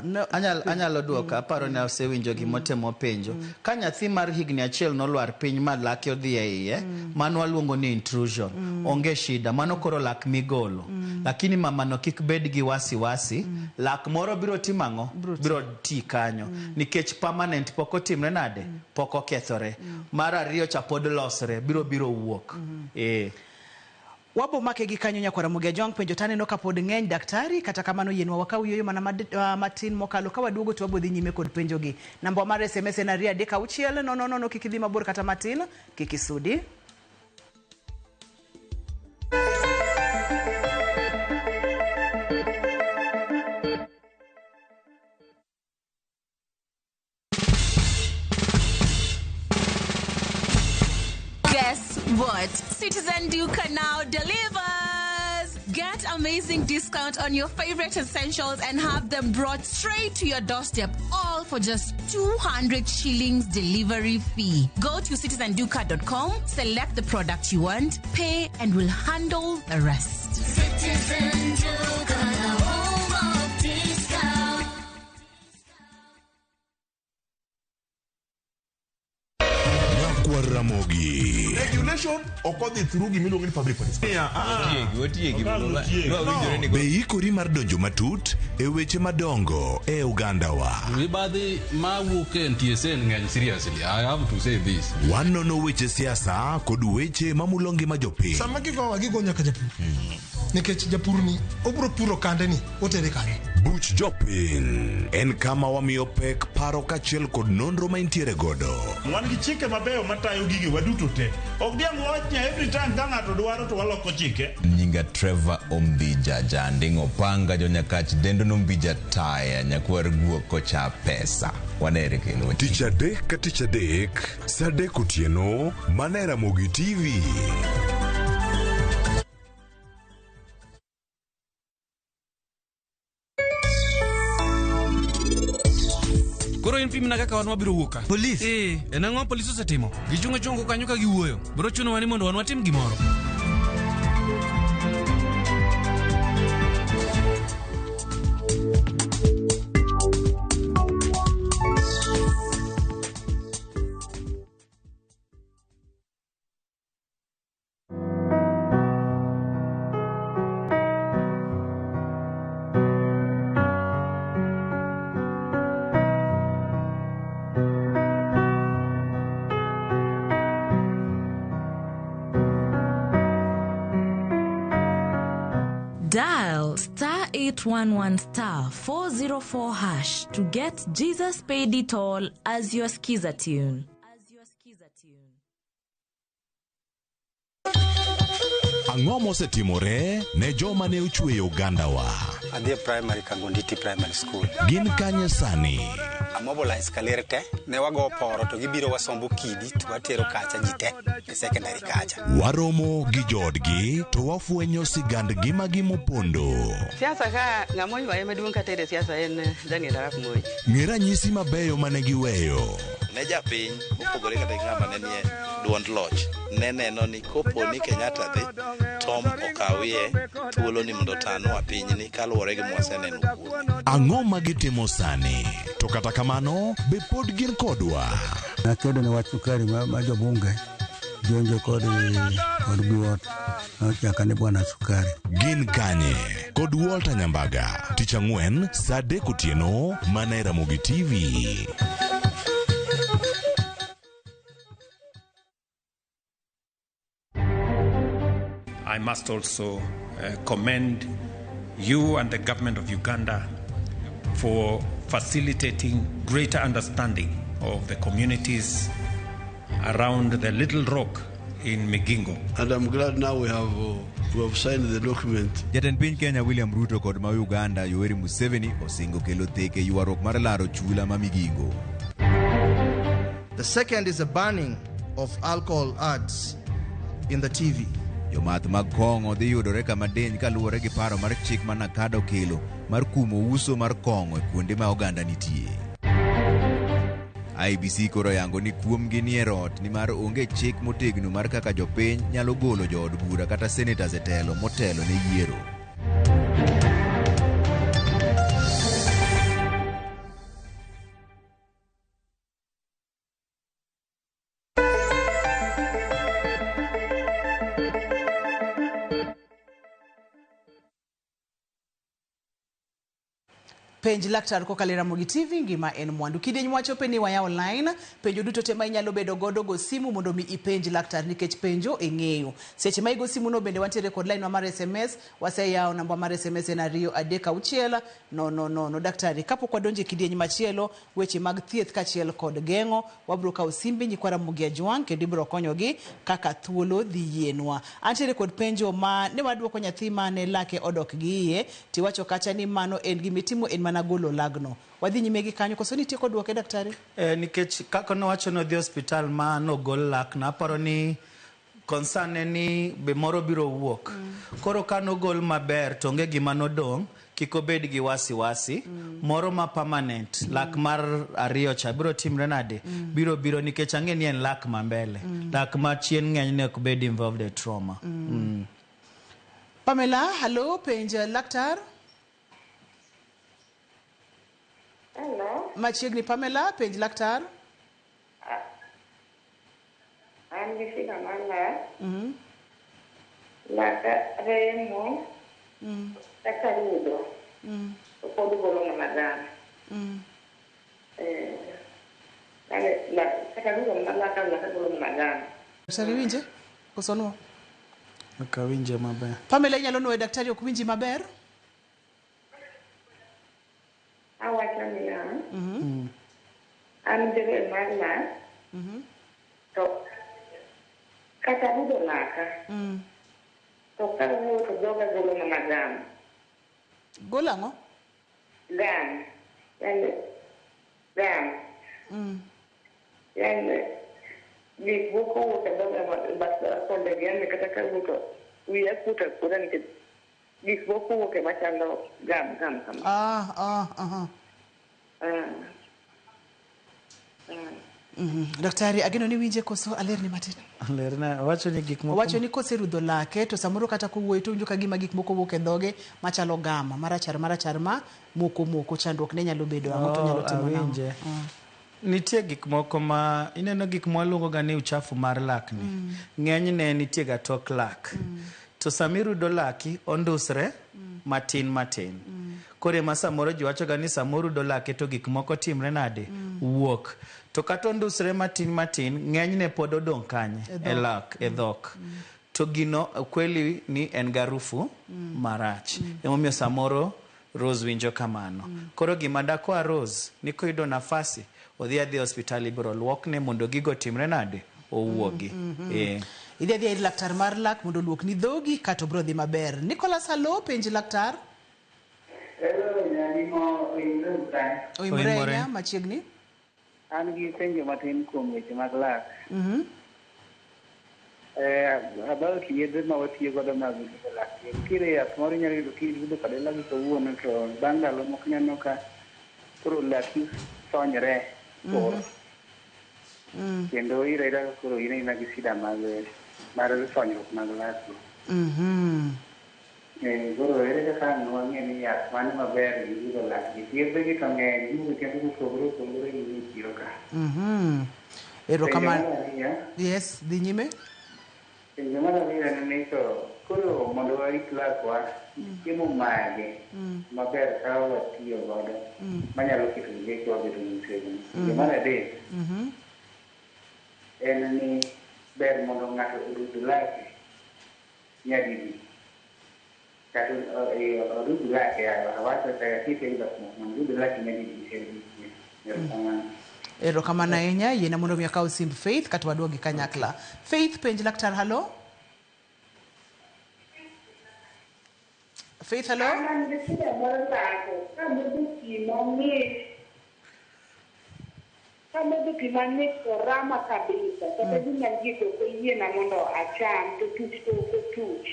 no, Anyalo duoko aparo ni asewinjo gimotemo penjo. Ka nyathi mar higni achiel nolwar piny ma lake odhi e iye, mano waluongo ni intrusion. Onge shida, mano koro lak migolo. Lakini mamano kik bed gi wasiwasi, lak moro biro timo ang'o? Biro ti kanyo. Nikech permanent pok otimre nade? Pok okethore. Mar ariyo cha pod losre, biro biro wuok. Wabo make gi kanyo nyakwara Ramogi Ajwang' penjo taneno ka pod ng'eny daktari kata kamano yienwa wakaw yueyo mana matin mokalo ka waduogo to wabo dhi nyime kod penjo gi. Namba mar SMS en 236 0 0 kik idhi mabor kata matin kik isudi. Guess what? Citizen Duka now delivers! Get amazing discount on your favorite essentials and have them brought straight to your doorstep, all for just 200 shillings delivery fee. Go to citizenduka.com, select the product you want, pay, and we'll handle the rest. Citizen Duka, the home of discount. Ramogi. Regulation ok odhi through gimiluongo ni public participation. Be ikori mar donjo matut e weche madongo e ogandawa. Mibadhi mawuok e NTSA ng'eny seriously. I have to say this. Wanono weche siasa kod weche mamulo ngima jopiny. Sama gigowa gigo nyaka japur. Nikech japur ni obiro puro kande ni otere kanye. Buch jopiny en kama wamiyo pek paro kaachiel kod nonro ma intiere godo. Wan gi chike mabeyo matayo gige waduto te. Ok diang' wawach ni every time ka ng'ato dwaro to waloko chike. Nyinga Trevor Ombija Janding Opanga jonyakach dendo nombija taya nyakwar guok kocha pesa. Wanere kendo. Tich adek ka tich adek, saa adek otieno, mana e Ramogi TV. Koro in pimna kaka wan wabiro wuok ka. Polis? En ang'o polis osetimo? Gichung' achunga kanyo ka giwuoyo. Biro chunowa ni mondo wan watim gimoro. Dial star 811 star 404 hash to get Jesus Paid It All as your skiza tune. Ang'o mosetimore ne joma ne ochweyo ogandawa? Adhi e primary Kangonditi Primary School. Gin kanye sani? Amobilize kaler te, ne wago poro to gibiro wasombo kidi to watero kacha ji te e secondary kacha. Waromo gi joodgi to wafwenyo sigand ngimagi mopondo. Siasa ka ng'ama oywaye maduong' katere siasa en Daniel Arap Moi. Ng'e ranyisi mabeyo mane giweyo. Ne japiny mopogore kata gi ng'ama ne nie duond loch ne neno ni kopo ni Kenyatta dhi Tom okawie thuolo ni mondo otanwa pinyni kaluwore gi mwaseneno kuome. Ang'o ma gitimo sani? To kata kamano, be pod gin kodwa? Nakedo ne wach sukari ma jobunge jonjo kod duot nochaka ne bwana sukari. Gin kanye? Kod Walter Nyambaga, tich ang'wen saa adek otieno mana e Ramogi TV. I must also commend you and the government of Uganda for facilitating greater understanding of the communities around the Little Rock in Migingo. And I'm glad now we have signed the document. Jatend piny Kenya William Ruto kod ma Uganda Yoweri Museveni osingo kelo theke ywaruok mar laro chula ma Migingo. The second is a banning of alcohol ads in the TV. Jomath mag kong'o dhi yudore kama diny kaluwore gi paro mar chik ma NACADA okelo mar kumo uso mar kong'o e kuonde ma oganda nitie. IEBC koro oyango ni kuomgi nie rot nimar onge chik motegno mar kaka jopiny nyalo golo jood bura kata senators e telo motelo ne yiero. Penj laktar kokalo e Ramogi TV ngima en mwandu. Kidieny mwachope ni wayawo line, penjo duto te ma inyalo bedo godo go simu mondo mi ipenj laktar nikech penjo e ng'eyo. Seche ma igo simu no bende wantiere kod line wa mar SMS, waseyawo namba mar SMS en 2 3 6 0 0. Daktari, kapok wadonjo e kidieny machielo, weche mag thieth kaachiel kod geng'o, wabiro kawo simbe nyikwa Ramogi Ajwang' kendo ibiro konyogi kaka thuolo dhi yienwa. Antiere kod penjo ma ne waduoko nyathi mane lake odok gi iye, tiwacho kacha ni mano en gimitimo en mana golo lagno. Wadhi nyime gi kanyo koso nitie kod duoke daktari? Nikech kaka nowacho ni odhi e osiptal ma nogol lakno, aparo ni concern ne ni be moro biro wuok. Koro ka nogol maber to onge gima nodong', kik obed gi wasiwasi. Moro ma permanent, lak mar ariyo cha biro timre nade? Biro biro nikech ang'e ni en lak ma mbele. Lak ma chien ng'enyne ok bed involved e trauma. Pamela, hello, penj laktar. Hello. Machiegni Pamela, penj laktar. An gi shida mar lak. Laka remo. Kata rudho. To pod golo mana gam. Kata rudho mana laka, laka golo mana gam. Daktari winje? Koso nuo? Ok awinje maber. Pamela inyalo nuoyo daktari ok winji maber? Awacho niya, an gi rem mar lak, to kata rudho laka, to kawuoyo to dhoga golo mana gam. Golo ang'o? Gam. Yani, gam. Yani, gik moko wuok e dhoga but konde yani kata kawuok to wiya kuot akuota nikech gik moko wuok e machalo gam gam kama. Ah, ah, aha. Daktari, ageno ni winje koso alerni matin. Lerna, owacho ni gik moko Owacho ni koserudho lake to samoro kata kowuoyo to owinjo ka gima gik moko wuok e dhoge machalo gama marachar marachar ma moko moko chandruok ne nyalo bedo ang'o to nyalo timo nang'o? Awinje. Nitie gik moko ma ineno gik mwaluongo ga ni uchafu mar lak ni. Ng'enyne nitie ga tok lak. To sama irudo laki, ondusre matin matin. Koro ema samoro ji wacho ga ni sama orudo lake to gik moko timre nade? Wuok. To kata ondusre matin matin, ng'enyne pod odong' kanye? E E dhok. lak, e dhok. To gino kweli ni en garufu marach. Emomiyo samoro Rose winjo kamano. Koro gima dakwa Rose ni koyudo nafasi, odhi adhi e osiptal ibiro luokne mondo gigo timre nade? Owuogi. Idhi adhiya ir laktar mar lak mondo oluokni dhogi kato biro dhi maber. Nicholas, hello, penj laktar. Hello, nyalimo oimore kanyo. Oimore ahinya machiegni. An gi penjo matin kuom weche mag lak. About yedhe ma watiyo godo mag rudho lak. Nitiere yath moro inyalo yudo kirudho kode laki kawuono to bang' ndalo moko ineno ka koro laki sonyre tur. Kendo ira ira koro in aina gi shida mag mar sonyruok mag laki. Koro ere kaka ang' wang'e ni yath mane maber gi rudho lak gi? Yedhe gi to ng'eny, giwuok kendo mopogore opogore gi e chiro ka. Erokamano. Penjo mar ariyo. Yes, dhi nyime. Penjo mar ariyo en ni to koro mondo warit lakwa, chiemo mage maber ka watiyo godo manyalo keto lekewa bedo motegno. Penjo mar adek en ni ber mondo ng'ato orudh lake nyadidi kata orudh lake awacho kaka kite dhok moko mondo orudh lake nyadidi e odiechieng'. Erokamano. Erokamano ahinya. Yiena mondo mi akaw simb Faith kata waduogi kanyakla. Faith, penj laktar, hello. Faith, hello. An gi shida mar lako, kamodho pi mang'ich. Kamodho pi mang'ich to rama kabisa. Kata gima nitie to ok oyiena mondo acham to tuch to ok otuch.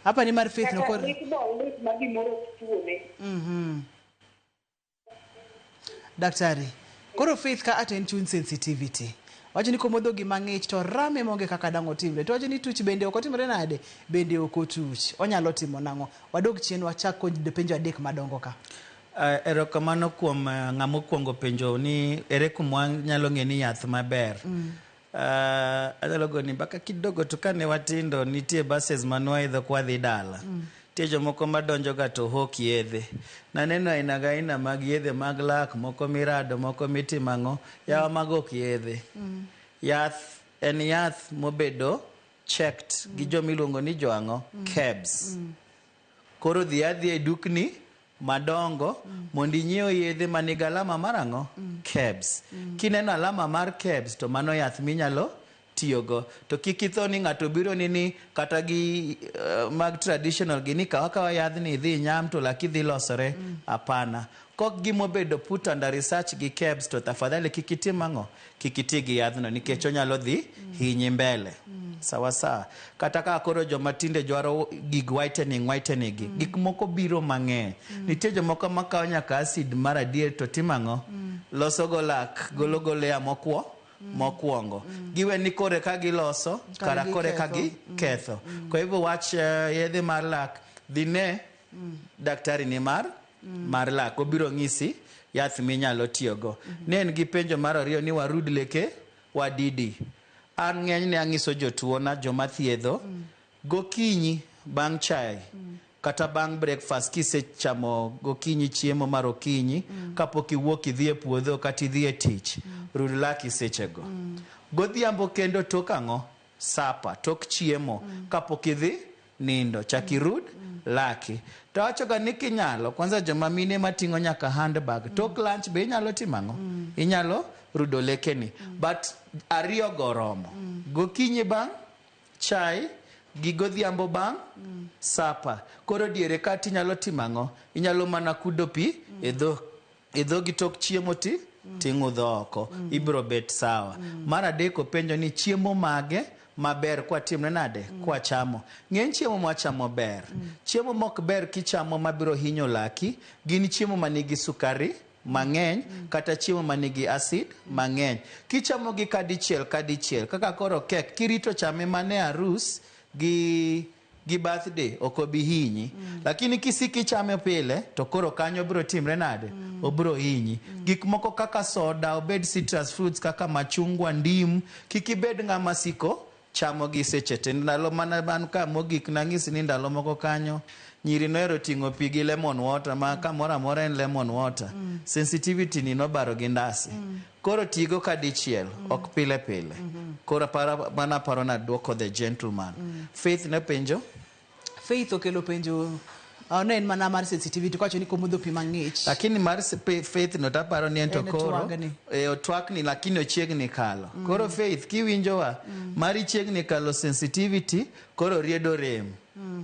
Hapa ni mar Faith no Kata koro. lit bo lit ma gimoro ok tuone. Daktari, koro Faith ka ate en chuny sensitivity. Wacho ni komodho gima ng'ich to rame maonge kaka dang' otimre. To wacho ni tuch bende ok otimre nade? Bende ok otuch. Onyalo timo nang'o? Wadog chien wachak kod penjo adek madongo ka. Erokamano kuom ng'ama okuongo penjo ni ere kuma wanyalo ng'e ni yath maber. Anyalo goni mbaka kidogo to kane watindo nitie buses mane waidho kwadhi dala. Nitie jomoko madonjo ga to hok yedhe. Naneno aina ga aina mag yedhe mag lak, moko mirado, moko mitimo ang'o. Yawa mago ok yedhe. Yath en yath mobedo checked gi jomiluongo ni jo ang'o? KEBS. Koro dhi adhiya e dukni madongo mondo inyiew yedhe manigi alama mar ang'o? KEBS. Kineno alama mar KEBS to mano yath minyalo tiyogo. To kik itho ni ng'ato biro ni ni kata gi mag traditional gi ni kaw akawa yadhni idhi inyam to laki dhi losore. Hapana. Kok gimobedo put under research gi KEBS to tafadhali kik itim ang'o? Kik iti gi yadhno nikech onyalo dhi hinyi mbele. Sawa sawa. Kata ka koro joma tinde dwaro gig whitening whitening gi. Gik moko biro mang'eny. Nitie jomoko makawo nyaka acid mar adier to timo ang'o? Loso go lak, golo go layer mokwongo. Giwe ni kore ka giloso, kara kore ka giketho. Kwa hivyo wach yedhe mar lak, dhi ne daktari ni mar lak, obiro ng'isi yath minyalo tiyogo. Ne en gi penjo mar ariyo ni warud leke wadidi. An ng'enyne ang'iso jotuona joma thiedho, gokinyi bang' chai kata bang' breakfast kisechamo gokinyi chiemo mar okinyi kapok iwuok idhi e puodho kata idhi e tich, rud laki sechego. Godhiambo kendo tok ang'o? Sapa, tok chiemo kapok idhi nindo, chak irud laki. To awachoga ni kinyalo, kwanza joma mine mating'o nyaka handbag, tok lunch be inyalo timo ang'o? Inyalo rudo lekeni. But ariyo go romo. Gokinyi bang' chai gi godhiambo bang' sapa. Koro diere ka tinyalo timo ang'o? Inyalo mana kudo pi e dhogi tok chiemo ti ting'udho oko. Ibiro bet sawa. Mar adek openjo ni chiemo mage maber kwatimne nade? Kwachamo. Ng'eny chiemo mwachamo ber. Chiemo mok ber kichamo mabiro hinyo laki gin chiemo manigi sukari mang'eny kata chiemo manigi acid mang'eny. Kichamo gi kadichiel kadichiel kaka koro kek kirito chame mane arus gi birthday ok obi hinyi. Lakini kisiki chame pile to koro kanyo biro timre nade? Obiro hinyi. Gik moko kaka soda, obed citrus fruits kaka machungwa, ndim, kik ibed ng'ama siko chamo gi seche te. Ndalo mana ban ka mogik nang'isi ni ndalo moko kanyo nyiri nohero ting'o pi gi lemon water ma kamoro amora en lemon water. Sensitivity ni nobaro gi ndasi. Koro tigo kadichiel, ok pile pile. Koro mana aparo na duoko the gentleman. Faith ne penjo? Faith okelo penjo ne en mana mar sensitivity kwacho ni komodho pi mang'ich. Lakini mar Faith no taparo ni en to koro otwakni lakini ochiegni kalo. Koro Faith kiwinjowa mari chiegni kalo sensitivity koro riedo rem.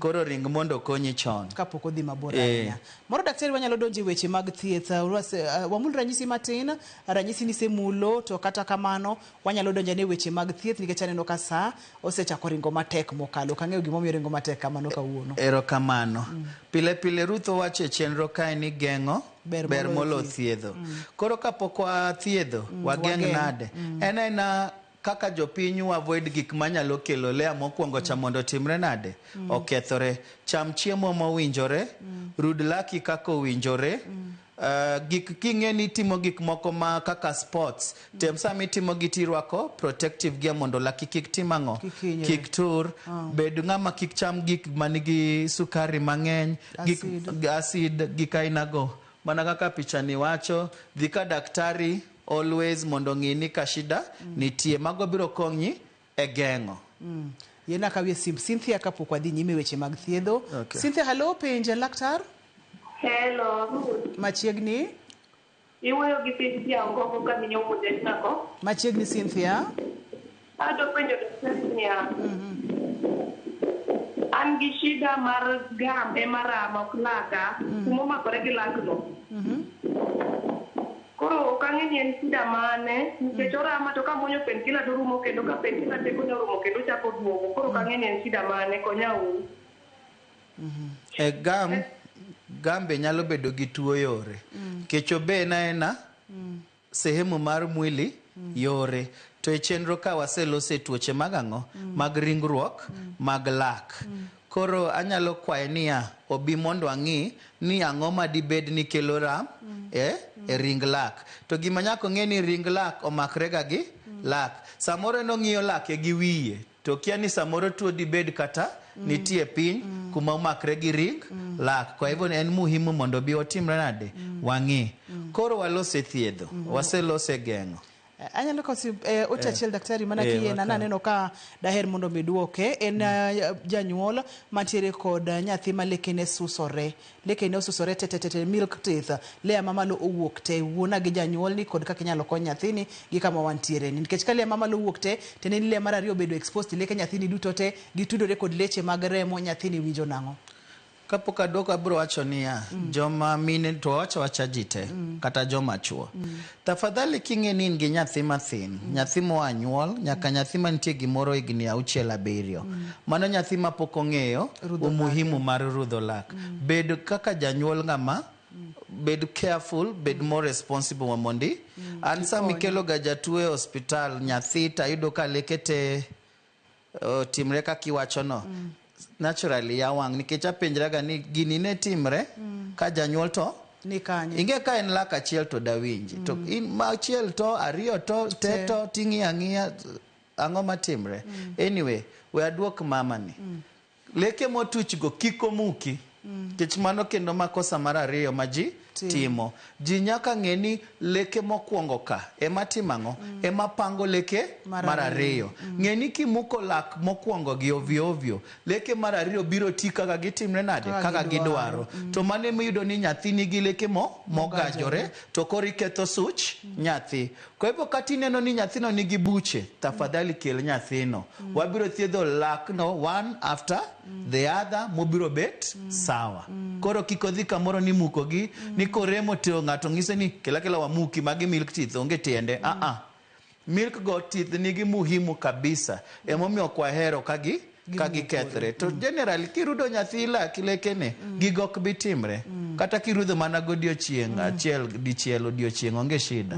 Koro ring mondo konyi chon. Kapok odhi mabor ahinya. Moro daktari wanyalo donjo e weche mag thieth. Wamul ranyisi matin, ranyisi nisemulo to kata kamano wanyalo donjo ne weche mag thieth nikech aneno ka saa osechako ringo matek mokalo. Ok ang'eyo gimomiyo ringo matek kamano kawuono. Erokamano. Pile pile Ruth owacho e chenro kae ni geng'o ber molo thiedho. Koro kapok wathiedho, wageng' nade? En aina kaka jopiny avoid gik manyalo kelo lea mokwongo cha mondo otimre nade? Okethore. Cham chiemo mowinjore, rud laki kaka owinjore, gik king'e ni itimo gik moko ma kaka sports, tem sama itimo gi tirwako protective gear mondo laki kik tim ang'o? Kik tur. Bed ng'ama kik cham gik manigi sukari mang'eny, gik acid, gik ainago. Mana kaka picha ni wacho, dhi ka daktari always mondo ng'i ni ka shida nitie. Mago biro konyi e geng'o. Yena kawie simb Cynthia kapok wadhi nyime weche mag thiedho. Cynthia, hello, penja laktar. Hello. Machiegni. Iwuoyo gi Cynthia Ongongo ka minyo wuode nako. Machiegni Cynthia. Adwa penjo daktari niya. An gi shida mar gam ema rama ok laka. Kuma omakore gi lakno. Koro ok ang'e ni en shida mane nikech orama to kamuonyo painkiller to orumo kendo ka painkiller tekone orumo kendo ochako duogo. Koro ok ang'e ni en shida mane, konya uru. E gam, gam be nyalo bedo gi tuo yore. Nikech obe en aena sehemu mar mwili yore. To e chenro ka waselose tuoche mag ang'o? Mag ringruok, mag lak. Koro anyalo kwaye niya, obi mondo ang'i ni ang'o ma dibed ni kelo ram e ring lak. To gima nyaka ong'e ni ring lak omakre ga gi lak. Samoro en ong'iyo lake gi wiye, to kia ni samoro tuo dibed kata nitie piny kuma omakre gi ring lak. Kwa hivyo en muhimu mondo bi otimre nade? Wang'i. Koro walose thiedho, waselose geng'o. Anyalo kosi ote achiel daktari mana kiyiena naneno ka daher mondo mi duoke. En janyuol mantiere kod nyathi ma lekene susore. Lekene osusore te milk teeth. Layer mamalo owuok te. Wuona gi janyuol ni kod kaka inyalo kony nyathini gi kama wantiere ni. Nikech ka layer mamalo owuok te, tiende ni layer mar ariyo obedo exposed leke nyathini duto te gitudore kod leche mag remo nyathini winjo nang'o? Kapok aduoko abiro wacho niya, joma mine to wawacho awacha ji te, kata joma chuo. Tafadhali king'e ni in gi nyathi mathin, nyathi moa nyuol, nyaka nyathi mantie gimoro higni 6 7. Mano nyathi mapok ong'eyo umuhimu mar rudho lak. Bed kaka janyuol ng'ama bed careful, bed more responsible mondi. An sama ikelo ga jatuo e hospital, nyathi tayudo ka leke te timre kaka iwacho no. Naturally ya wang' nikech apenjraga ni gini ne timre ka janyuol to ni kanye? Ing'e ka en lak achiel to dawinji. To in achiel to ariyo to te to ting'iyo ang'iya ang'o matimre. Anyway, we aduok mama ni. Leke motuch go kik omuki. Nikech mano kendo makosa mar ariyo ma ji timo. Ji nyaka ng'e ni leke mokwongo ka ema timo ang'o? Ema pango leke mar ariyo. Ng'e ni kimuko lak mokwongo gi ovyo ovyo, leke mar ariyo biro ti kaka gitimre nade? Kaka gidwaro. To mano emiyudo ni nyathi nigi leke mogajore, to koro iketho such nyathi. Kwa hivyo kata ineno ni nyathino nigi buche, tafadhali kel nyathino. Wabiro thiedho lakno one after the other mobiro bet sawa. Koro kik odhi kamoro ni mukogi, ni koremo to ng'ato ng'ise ni kela kela wamuki magi milk teeth onge tiende. Milk go teeth nigi muhimu kabisa. Emomiyo ok wahero ka gikethre. To generally kirudo nyathi lak lekene, gigo ok bi timre. Kata kirudho mana godiochieng' achiel dichiel odiochieng' onge shida.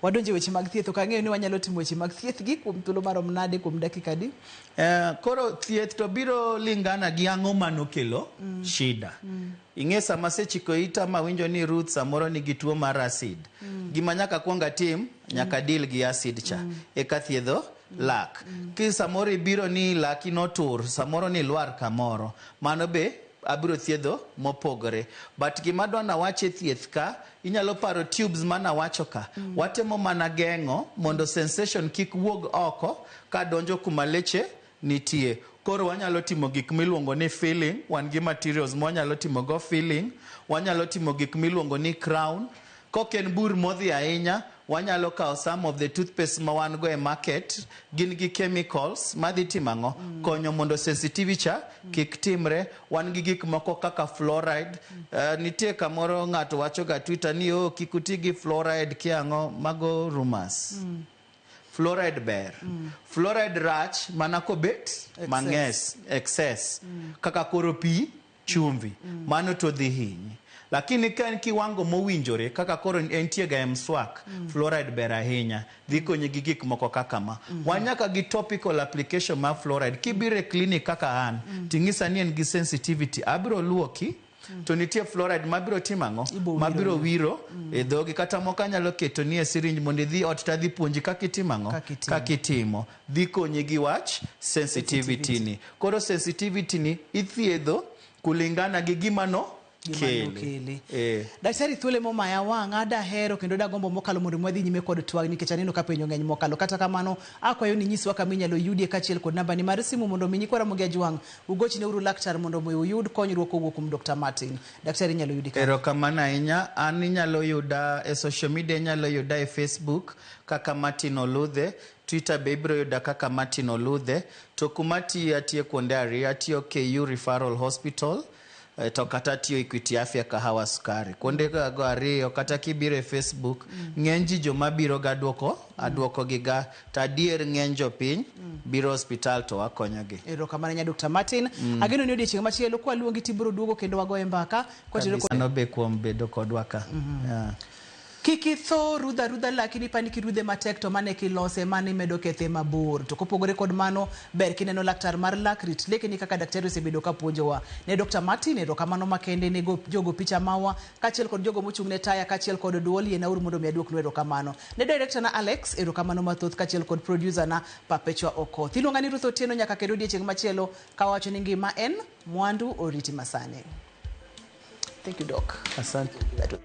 Wadonje weche mag thieth, ok ang'eyo ni wanyalo timo weche mag thieth gi kuom thuolo marom nade kuom dakika adi? Koro thieth to biro lingana gi ang'o manokelo shida. Ing'e sama asechiko ita mawinjo ni Ruth samoro nigi tuo mar acid. Gima nyaka kuong atim, nyaka deal gi acid cha. Eka thiedho lak. Ki samoro ibiro ni laki notur, samoro ni lwar kamoro. Mano be abiro thiedho mopogore. But gima adwa nawache thieth ka, inyalo paro tubes manawacho ka. Watemo mana geng'o mondo sensation kik wuog oko ka donjo kuma leche nitie. Koro wanyalo timo gik miluongo ni filling, wan gi materials mwanyalo timo go filling, wanyalo timo gik miluongo ni crown. Kok en bur modhi ahinya, wanyalo kawo some of the toothpaste ma wan go e market, gin gi chemicals madhi timo ang'o? Konyo mondo sensitivity cha kik timre. Wan gi gik moko kaka fluoride. Nitie kamoro ng'ato wacho ga Twitter ni oh, kik uti gi fluoride kia ang'o, mago rumors. Fluoride ber. Fluoride rach mana kobet mang'eny, excess. Kaka koro pi, chumvi. Mano to dhi hinyi. Lakini ka en kiwango mowinjore, kaka koro entie ga e mswak, fluoride ber ahinya. Dhi konyi gi gik moko kaka ma. Wan nyaka gi topical application mar fluoride. Kibiro e clinic kaka an, ting'isa ni en gi sensitivity, abiro luoki, to nitie fluoride mabiro timo ang'o? Mabiro wiro e dhogi. Kata moko anyalo keto ni e syringe mondo idhi ot tadhi puonji kaka itimo ang'o? Kaka itimo. Dhi konyi gi wach sensitivity ni. Koro sensitivity ni ithiedho kulingana gi gima no kele. Daktari thuolo momaya wang'a dahero kendo dagombo mokalo mondo mwadhi nyime kod twak nikech aneno ka penjo ng'eny mokalo. Kata kamano akwayo ni nyiswa kama inyalo yudie kaachiel kod nambani mar simu mondo mi nyikwa Ramogi Ajwang' ugochne uru laktar mondo mi uyud konyruok kowuok kuom Dr. Martin. Daktari inyalo yudi kanye? Erokamano ahinya. An inyalo yuda e social media, inyalo yuda e Facebook kaka Martin Oludhe, Twitter be ibiro yuda kaka Martin Oludhe. To kuma atiye, atiye kuonde ariyo, atiyo KU Referral Hospital. To kata tiyo Equity Afya Kahawa Sukari. Kuonde go ariyo kata kibiro e Facebook, ng'eny ji joma biro ga duoko, aduoko gi ga. To adier ng'eny jopiny biro osiptal to wakonyogi. Erokamano nya Dr. Martin. Ageno ni odiechieng' machielo kwaluongi tibiro duogo kendo wagoye mbaka kotenore kod Mano be kuom bedo kodwa ka. Yeah. Kik itho rudha rudha laki ni pani kirudhe matek to mane kilose mane imedo kethe mabor. To kopogore kod mano, ber kineno laktar mar lak rit lekeni kaka daktari osebedo ka puonjowa. Ne Dr. Martin erokamano makende ne go, jogo picha mawa kaachiel kod jogo mochung' ne taya kaachiel kod duol yienauru mondo mi aduoknu erokamano. Ne director na Alex erokamano mathoth kaachiel kod producer na Perpetua Okoth. Iluonga ni Ruth Otieno nyaka kendo odiechieng' machielo kawacho ni ngima en mwandu oriti masani. Thank you, Doc. Asante. That was